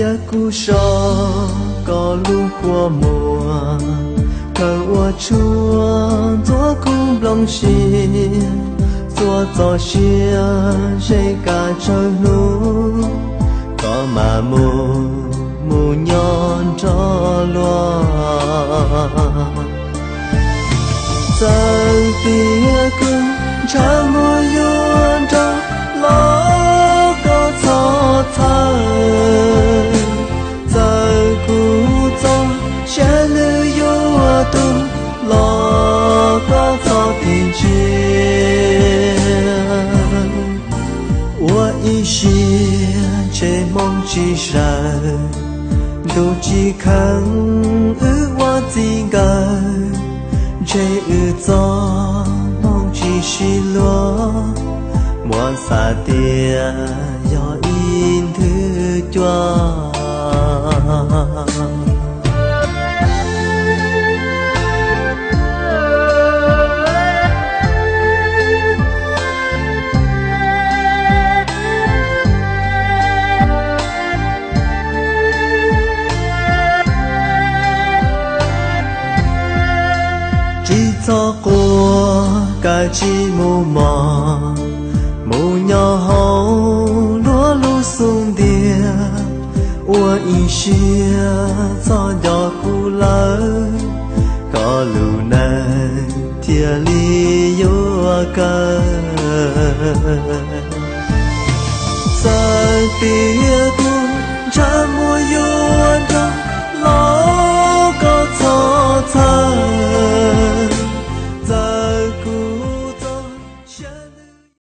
Cia kuv so koj lub kua muag, khaws ua tshuaj ntxuav kuv nplooj siab, txhua txoj sia ze kab tsawg hnub, koj mam mus, mus nyob nrog luag. Txawm tias kuv ntshav muaj yuav nrog los koj txhob txhawj, txawm kuv txoj sia nws yuav tu los koj txhob tig ntsia. Ua ib siab ntshe hmoo tsis sawv, ntuj tsis kheev wb ua txij nkawm, ntshe wb txoj hmoo tsis sib luag, muab xav tias yog ib nthwv cua. Tsis txhob quaj, kav tsij mus mog, mus nyob hauv luag lub xub ntiag, ua ib siab txhob nco kuv lawm, koj lub neej thiaj li yuav kawg. Txawm tias kuv ntshav muaj yuav